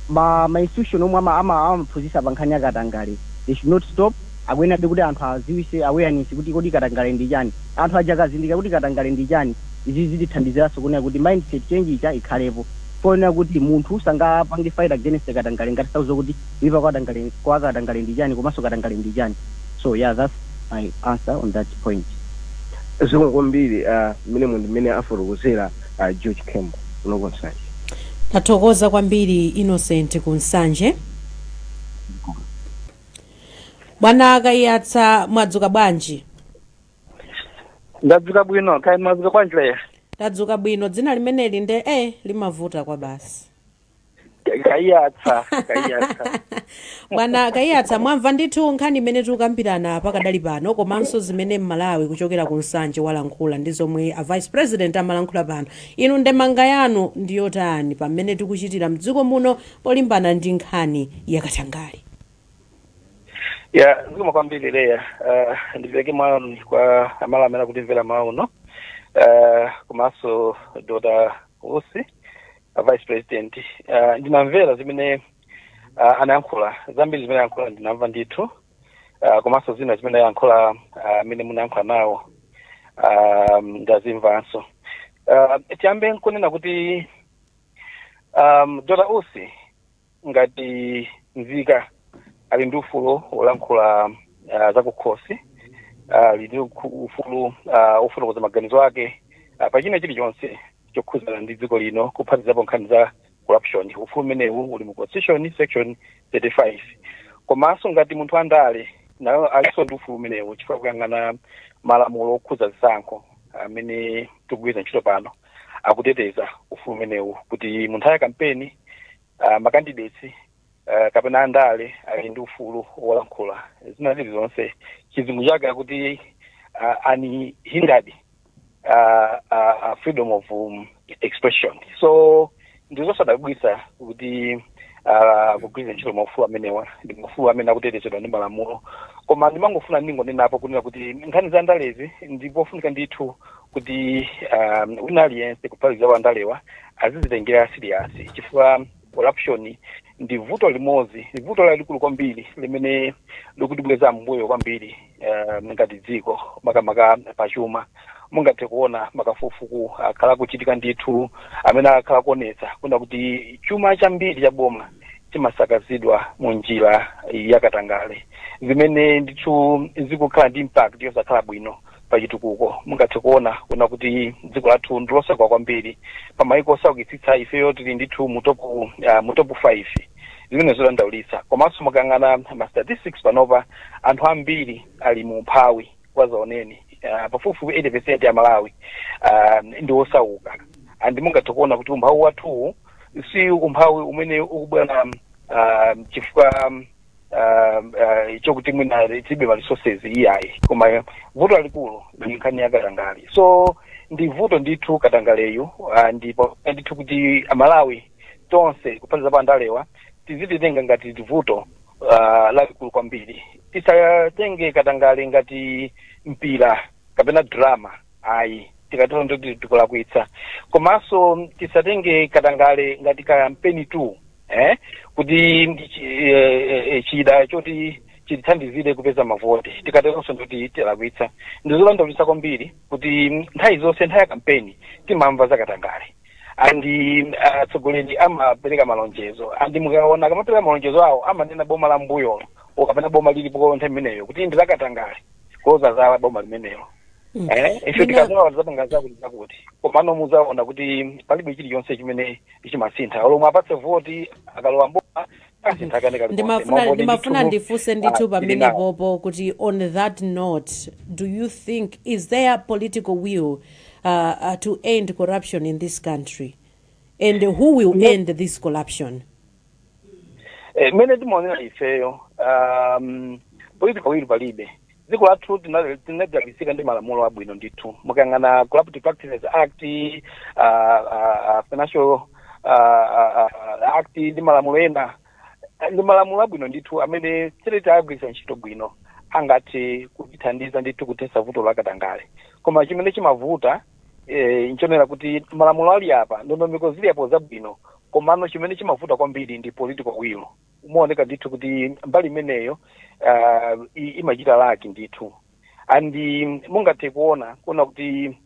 ma institution omwe amaphunzitsa pa nkhani ya katangale, they should not stop. Akuyenabe kuti anthu aziwise awareness kuti kodi katangale ndi chani. Anthu aja akazindikira kuti katangale ndi chani, izi zitithandiziranso kunena kuti mindset change ija ikhalepo, kuonera kuti munthu sangapange fight against katangale ngati sauza kuti kuipa kwa katangale ndi chani komanso katangale ndi chani. So yeah, that's my answer on that point. Zikomo kwambiri. Mmene munthu mmene afotokozera George Campbell kuno ku Nsanje. Tathokoza kwambiri, Innocent ku Nsanje. Bwana Kaiyatsa, mwadzuka bwanji? Ndadzuka bwino, kaya mwadzuka bwanji leya? Tadzuka bwino. Dzina limeneli nde limavuta kwa basi. Kaiyatsa, Kaiyatsa. Bwana Kaiyatsa, mwamva ndithu nkhani imene tikukambirana pakadali pano, komanso zimene Mmalawi kuchokera ku Nsanje walankhula ndi zomwe a Vice President amalankhula pano. Inu ndemanga yanu ndiyotani pamene tikuchitira mdziko muno polimbana ndi nkhani yakatangale? Ya, zikomo kwambiri leya. Ndipereke moni kwa Amalawi amene akutimvera mauno, komanso Dr Usi, a Vice President. Ndinamvera zimene anayankhula, zambiri zimene ayankhula ndinamva ndithu, komanso zina zimene ayankhula amene munayankhula nawo ndazimvanso. Tiyambe nkunena kuti Dr Usi ngati nzika ali ndi ufulu wolankhula zakukhosi, ali ndi ufulu wofotokoza maganizo ake pa china chilichonse chokhuzana ndi dziko lino, kuphatikizapo nkhani za corruption. Ufulu umenewu uli mu Constitution, section 35. Komanso ngati munthu andale nayo alinso ndi ufulu umenewu, chifukwa kuyang'ana malamulo okhuza zisankho amene tikugwiritsa ntchito pano akuteteza ufulu umenewu kuti munthu aya kampeni, ma candidates kapena andale ali ndi ufulu wolankhula zina zilizonse. Chizungu chake akuti unhindered freedom of expression. So ndizosadabwitsa kuti kugwiritsa ntchito maufulu amenewa ndi maufulu amene akutetezedwa ndi malamulo. Koma ndimangofuna ndingonenapo kunena kuti nkhani za ndalezi ndipofunika ndithu kuti wina aliyense kuphatikizapo andalewa azizitengera serious, chifukwa corruption ndi vuto limodzi, vuto lalikulu kwambiri limene likutibweza mbuyo kwambiri ngati dziko, makamaka pachuma. Mungathe kuona makafukufuku akhala kuchitika ndithu amene akhala kuonetsa kuna kuti chuma chambiri cha boma chimasakazidwa mu njira yakatangale, zimene ndithu zikukhala ndi impact yosakhala bwino pachitukuko. Mungathe kuona kuna kuti dziko lathu ndilosauka kwambiri. Pamayiko osaukitsitsa ifeyo tili ndithu mu top 5, zimene zodandaulitsa. Komanso mukayang'ana ma statistics panopa, anthu ambiri ali mu umphawi wazaoneni, pafupifupi 80% ya Malawi ndi osauka. And mungathe kuona kuti umphawi wathuwu si umphawi umene ukubwera chifukwa Chokuti mwina tilibe ma resources, iyayi, koma vuto lalikulu ndi nkhani ya katangale. So ndi vuto ndithu katangaleyu, ndipo ndithu kuti Amalawi tonse kuphatikiza pa andalewa tizititenga ngati vuto lalikulu kwambiri. Tisatenge katangale ngati mpira kapena drama, ayi, tikatero ndoti tikulakwitsa. Komanso tisatenge katangale ngati kampeni tu, kuti chida choti chitithandizire kupeza mavoti. Tikateronso ndoti tilakwitsa. Ndizodandaulitsa kwambiri kuti nthawi zonse, nthawi ya kampeni, timamva za katangale, andi atsogoleri amapereka malonjezo, andi mukaona akamapereka malonjezo awo amanena boma la mbuyolo kapena boma lilipo nthawi imeneyo kuti ndi lakatangale, kuloza zala boma limenelo. Ife tikazowa zapanga zakuti zakuti, komano muzaona kuti palibe chilichonse chimene chimasintha. Olomwe apatse voti, akalowa mboma asintha kane kalikonse. Ndimafuna ndifunse ndithu Tili pamene nawo. popo kuti on that note, do you think, is there political will to end corruption in this country, and who will end this corruption? Mmene timaonera ifeyo, political will palibe. Dziko lathu tinadalisika ndi malamulo abwino ndithu. Mukayang'ana Corrupt Practices Act, Financial Act ndi malamulo ena, ndi malamulo abwino ndithu amene tere tagwiritsa ntchito bwino angathe kutithandiza ndithu kuthetsa vuto la katangale. Koma chimene chimavuta, nchonera kuti malamulo ali apa, ndondomeko zili apo zabwino, komano chimene chimavuta kwambiri ndi political will. Umaoneka ndithu kuti mbali imeneyo imachita lack ndithu. Andi mungathe kuona kuti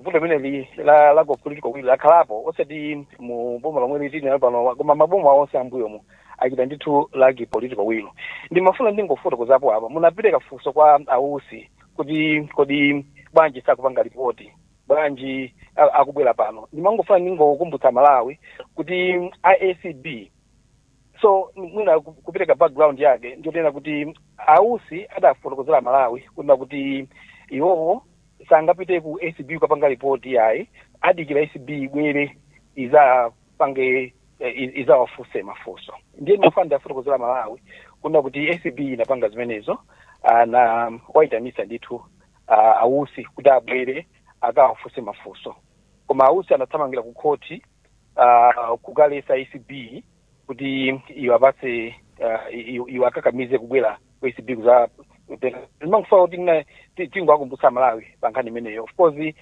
vuto limeneli la political will lakhalapo osati mu boma lomwe litili nalo pano, koma maboma onse ambuyomu achita ndithu lack political will. Ndimafuna ndingofotokozapo apa, munapereka funso kwa Ausi kuti kodi bwanji sakupanga ripoti, bwanji akubwera pano. Ndimangofuna ndingokumbutsa Malawi kuti ACB, so mwina kupereka background yake, ndiyonena kuti Ausi adafotokozera Malawi kunena kuti iwowo sangapite ku ACB kukapanga ripoti yayi, adikira ACB ibwere izapange, izawafunse mafunso. Ndiye ndimafuna ndafotokozera Malawi kunena kuti ACB inapanga zimenezo na wayitanisa ndithu Ausi kuti abwere akawafunse mafunso, koma Ausi anathamangira ku khoti kukalesa ACB kuti iwapatse, iwakakamize kubwera ku ACB kuza. Ndimangofuna kuti tingowakumbutsa Malawi pa nkhani imeneyo. Of course,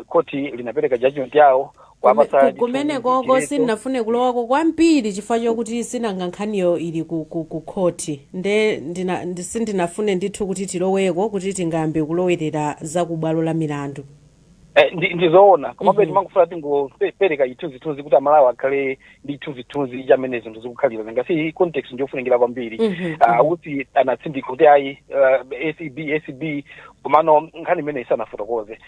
khoti linapereka judgment yawo kuwapatsa ndithu Kumenekoko chiletso. Sindinafune kulowako kwambiri chifukwa chokuti sinanga nkhaniyo ili ku khoti, nde sindinafune ndithu kuti tiloweko kuti tingambe kulowerera za ku bwalo la milandu. Ndizoona, komabe timangofuna tingopereka chithunzithunzi kuti Amalawi akhale ndi chithunzithunzi chamene zinthu zikukhalira. Ngasi context ndiyofunikira kwambiri. Kuti anatsindika kuti ayi, ACB, ACB, komano nkhani imene isanafotokoze,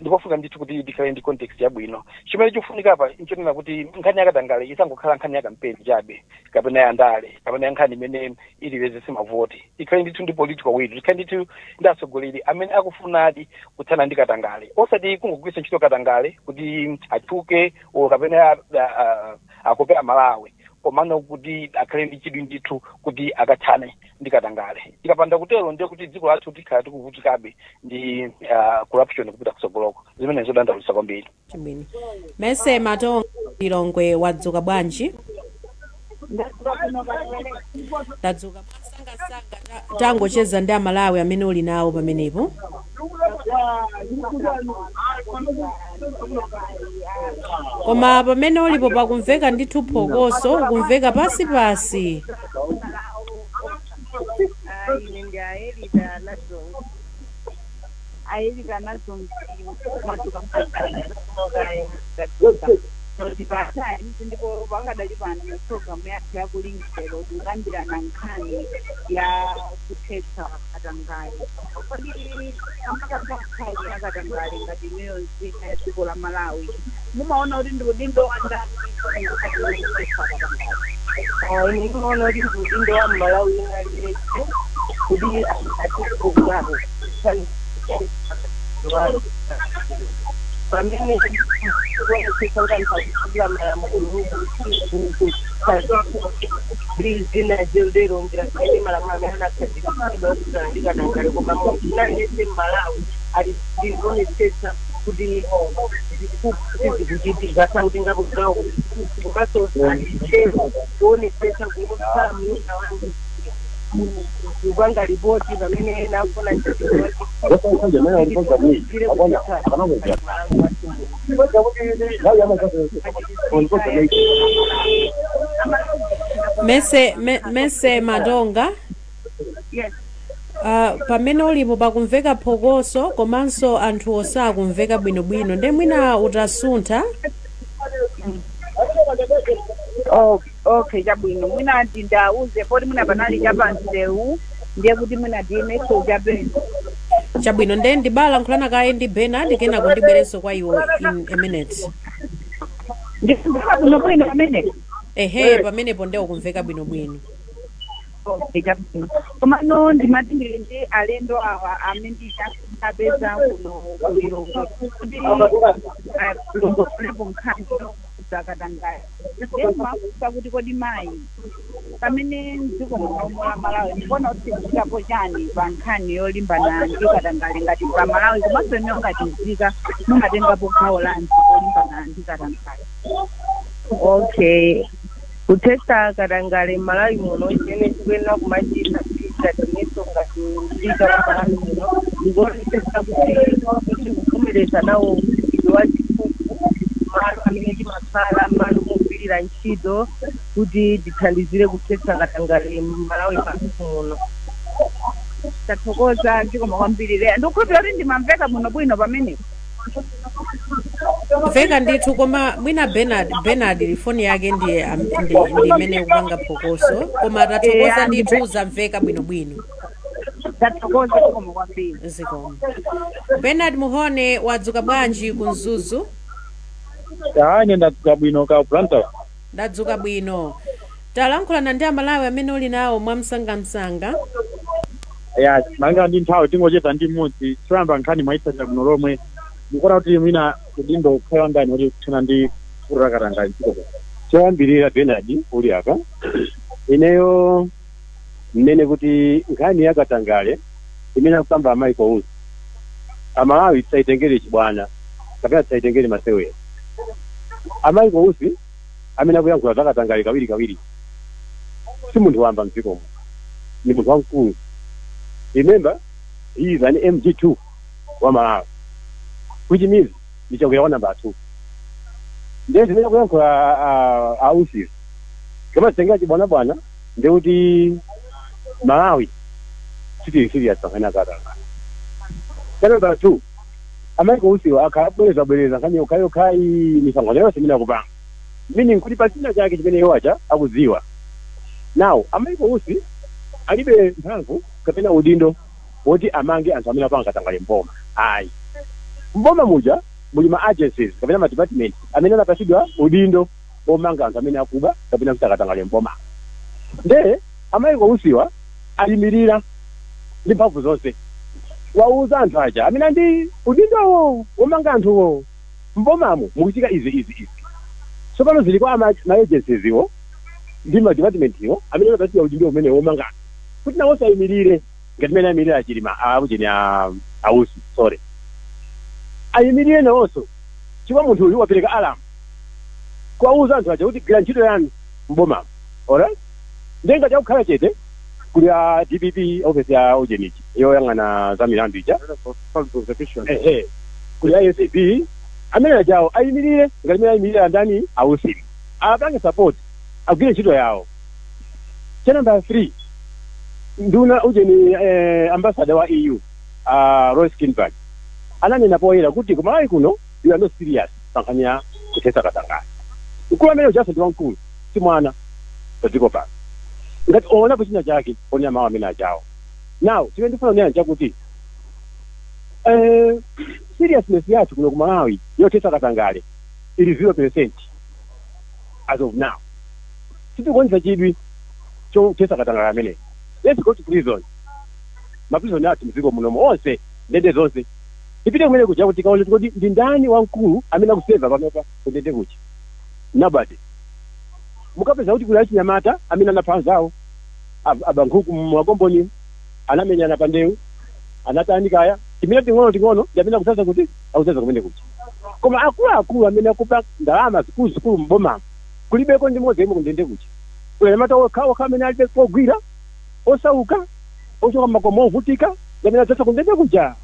ndikofunika ndithu kuti tikhale ndi context yabwino. Chimene chikufunika apa nchonena kuti nkhani yakatangale isangokhala nkhani ya kampeni chabe kapena ya ndale kapena ya nkhani imene ilipezese mavoti. Tikhale ndithu ndi political will, tikhale ndithu ndi atsogoleri amene akufunadi kuthana ndi katangale, osati kungogwiritsa ntchito katangale kuti atchuke o kapena akope Amalawi, komano kuti akhale ndi chidwi ndithu kuti akathane ndi katangale. Tikapanda kutero, ndiye kuti dziko lathu tikhala tikuvutikabe ndi corruption kupita kutsogoloko, zimene zodandaulitsa kwambiri. Chabwino. Mese Matonga, Lilongwe, wadzuka bwanji? Tadzuka mwasangasanga. Tangocheza ndi Amalawi amene uli nawo pamenepo. Koma pamene ulipo pakumveka ndithu phokoso, kumveka pasi pasi. Ine ndi Aelita Nazonzi, Aelita Nazonzi. Mwadzuka? Tipatani ndipo pakadali pano mu programu yathu yakulinjero tikukambirana nkhani ya kuthetsa katangale. Kodi amakamba nkhani ya katangale, ngati inuyo nzika ya dziko la Malawi, mumaona kuti ndi udindo wa ndani kuthetsa katangale? Ine ndimaona kuti ndi udindo wa Mmalawi wina aliyense kuti atiugawo pamene Kuonetsetsa kuti anthu akutsatira malamulo ndi zina zotero, njira zimene malamulo amene anakhazikitsidwa okhudzana ndi katangale. Koma munthu aliyense mMalawi ali ndikuonetsetsa kuti sizikuchitika, sakutengapo gawo, komanso alitero kuonetsetsa kukhala mnyumba wangu kupanga ripoti pamene ena afuna. Mese Madonga. Yes. Pamene ulipo pakumveka phokoso komanso anthu osakumveka bwinobwino, nde mwina utasuntha. Oh, okay, chabwino. Mwina ndindauze poti mwina panali chapansewu, ndiye kuti mwina tiimeso chapeni. Chabwino, nde ndibalankhulana kaye ndi Bernard, kenako ndibwerenso kwa iwo in a minute. Ndikumveka bwinobwino pamene? Ehe, pamenepo nde ukumveka bwinobwino. Okay, chabwino. Komano ndimati ndili ndi alendo awa amene apeza kuno kuLilongwe kuti alongosolepo nkhani zakatangale. Ndimafunsa kuti kodi mayi, pamene mdziko muno la Malawi ndikuona kuti tikuchitapo chani pa nkhani yolimbana ndi katangale ngati pa Malawi, komanso inuyo ngati nzika mumatengapo gawo lanji polimbana ndi katangale? Okay, kuthetsa katangale m'Malawi muno, chimene tikuyenera kumachita ngati ngati nzika la Malawi muno ndikuonetsetsa kuti tikuvomereza nawo mchitidwe wa ziphuphu malo amene timakhala, malo mogwirira ntchito, kuti tithandizire kuthetsa katangale m'Malawi pathu muno. Tathokoza, zikomo kwambiri. Leya, ndikukhulupirira kuti ndimamveka bwinobwino pamenepo. Mveka ndithu, koma mwina Bernard foni yake ndiye ndi imene ikupanga phokoso, koma tathokoza. Ndithu zamveka bwinobwino. Tathokoza, zikomo kwambiri. Zikomo. Bernard Muhone, wadzuka bwanji ku Mzuzu? Ine ndadzuka bwino, ka Blantyre? Ndadzuka bwino. Talankhulana ndi Amalawi amene uli nawo mwamsangamsanga. Ya, malinga ndi nthawi tingocheza ndi mmodzi. Choyamba, nkhani mwayitsatira bwino lomwe? Mukuona kuti mwina udindo ukhala ndani kuti kuthana ndi vuto la katangale mdziko? Choyambirira, Bernard uli apa, ineyo mmene kuti nkhani ya katangale imene akukamba a Michael Usi, Amalawi tisaitengere chibwana kapena tisaitengere masewera. A Michael Usi amene akuyankhula za katangale kawiri kawiri si munthu wamba mdzikomo, ni munthu wamkulu. Remember, he is an MG2 wa Malawi, which means ndi Chakwera wa number 2. Ndiye zimene akuyankhula a Usi kama zitengera chibwanabwana, ndikuti Malawi sitili serious pa nkhani ya katangale. Cha number 2, a Michael Usiwa akhala abwereza bwereza nkhani yokhayokhayi misonkhano yonse imene akupanga, meaning kuti pa china chake chimene iwo aja akudziwa. Now, a Michael Usi alibe mphamvu kapena udindo woti amange anthu amene apanga katangale mboma, ayi. Mboma muja muli ma agencies kapena ma department amene anapasidwa udindo omanga anthu amene akuba kapena kuchita katangale mboma. Nde a Michael Usiwa ayimirira ndi mphamvu zonse, wauza anthu aja amene ndi udindowo womanga anthuwo, mbomamo mukuchitika izi, izi, izi. Tsopano zili kwa ma agencies iwo ndi ma department iwo amene anapasidwa udindo umene womanga anthu kuti nawonso ayimirire ngati mmene ayimirira aChilima, akucheni aUsi, sorry, ayimirire nawonso, chifukwa munthu uyu wapereka alarm kuwauza anthu aja kuti gwira ntchito yanu mbomamo. Alright, ndiye ngati akukhala chete, kuli a DPP, office ya ujenichi yoyang'ana za milandu ija. Ehe, kuli ACB, amene ajawo ayimirire ngati mmene ayimirira ndani, aUsi, apange support, agwire ntchito yawo. Cha number 3, nduna ujeni, ambassador wa EU, Roy Skinberg, ananena poyera kuti kuMalawi kuno you are not serious pa nkhani ya kuthetsa katangale. Mkulu amene ujaso ndi wamkulu, si mwana pa dziko pano. Ngati oonapo china chake ponena mawu amene ajawo. Now, chimene ndifuna kunena chakuti seriousness yathu kuno ku Malawi yothetsa katangale ili 0% as of now. Sitikuonetsa chidwi chothetsa katangale ameneyo. Let's go to prison. Maprison athu mdziko munomo onse, ndende zonse. Tipite kumene kuja kuti tikaone kuti ndi ndani wamkulu amene akuseva panopa kundende kuja. Nobody. Mukapeza kuti kuli achinyamata amene anapha anzawo, abankhuku mumakomboni, anamenyana pa ndewu, anatani kaya, timene ting'ono ting'ono ndi amene akuzaza kuti akuzaza kumene kuja. Koma akuluakulu amene akuba ndalama zikuluzikulu mbomamo kulibeko ndi mmodzi yemwe kundende kuja. Kuli anyamata okha okha amene alibe kogwira, osauka, ochoka makomo ovutika, ndi amene adzatsa kundende kuja.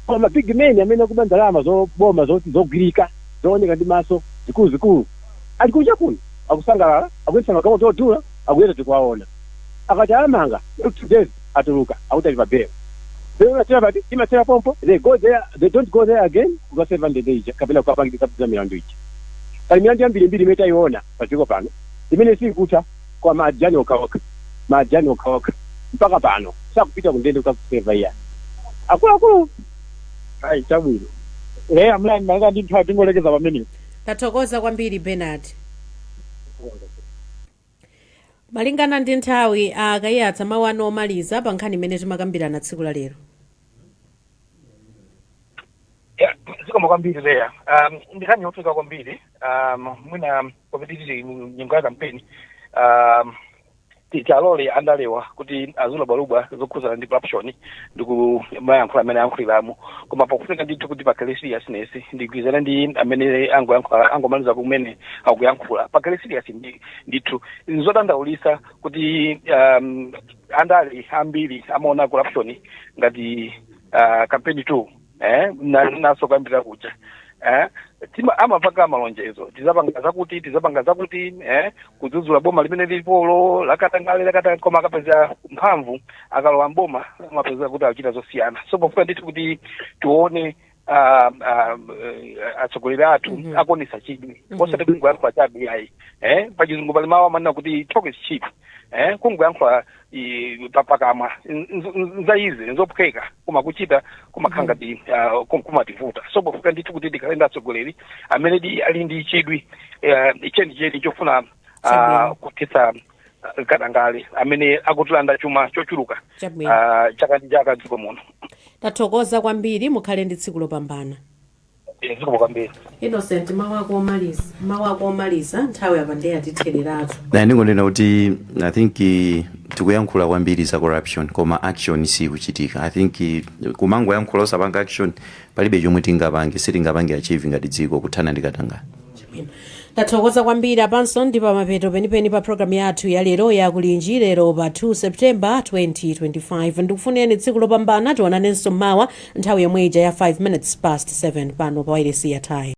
Koma big men amene akuba ndalama zoboma zoti zogwirika, zooneka ndi maso, zikuluzikulu, ali kunja kuno akusangalala, akuyendetsa magalimoto odula, akuyenda tikuwaona. Akati amanga, 2 days atuluka, akuti ali pa bail. Bail imathera pati? Imathera pompo. They go there, they don't go there again kukaseva ndende ija kapena kukapangitsa milandu ija. Pali milandu yambirimbiri imene tayiona pa dziko pano imene sikutha kwa majani okhaokha, majani okhaokha, mpaka pano sakupita kundende kukakuseva iya akuluakulu. Ayi, chabwino. Leya mlani, malinga ndi nthawi tingolekeza pamenepo. Tathokoza kwambiri, Bernard. Malingana ndi nthawi, akayatsa mawu anu omaliza pa nkhani imene timakambirana tsiku la lero. Yeah, zikomo kwambiri, Leya. Ndi nkhani yofunika kwambiri. Mwina popeti tili mu nyengo ya kampeni, tialole andalewa kuti azilubwalubwa zokhuzana ndi corruption ndi kumayankhula amene ayankhuliramo, koma pakufunika ndithu kuti pakhale seriousness. Ndigwirizana ndi amene angoyankhula, angomaliza kumene akuyankhula. Pakhale serious ndithu. Nzodandaulisa kuti andale ambiri amaona corruption ngati campaign tool, naso kuyambira kuja amapanga malonjezo, tizapanga zakuti, tizapanga zakuti, kudzudzula boma limene lilipolo lakatangale lakatangale, koma akapeza mphamvu, akalowa mboma, amapeza kuti akuchita zosiyana. So pofuna ndithu kuti tione atsogoleri athu akuonesa chidwi, osati kungoyankhula chabe ayi. Pachizungu pali mawu amanena kuti talk is cheap. Kungoyankhula pakamwa nzaize, nzophweka, koma kuchita kumakhala ngati kumativuta. So pofuna ndithu kuti tikhale ndi atsogoleri amene ali ndi chidwi chenicheni chofuna kuthetsa katangale amene akutilanda chuma chochuluka chaka ndi chaka dziko muno. Tathokoza kwambiri, mukhale ndi tsiku lopambana. Zikomo kwambiri. Innocent, mawu ako omaliza, mawu ako omaliza, nthawi apa ndiye atithereratu. Na ndingonena kuti I think tikuyankhula kwambiri za corruption koma action sikuchitika. I think kumangoyankhula osapanga action, palibe chomwe tingapange, sitingapange achieve ngati dziko kuthana ndi katangale. Tathokoza kwambiri. Apanso ndi pamapeto penipeni pa programu yathu ya lero ya Kulinji, lero pa 2 September 2025. Ndikufuneni tsiku lopambana. Tionanenso mawa nthawi yomwe ija ya 5 minutes past 7 pano pa wailesi ya Times.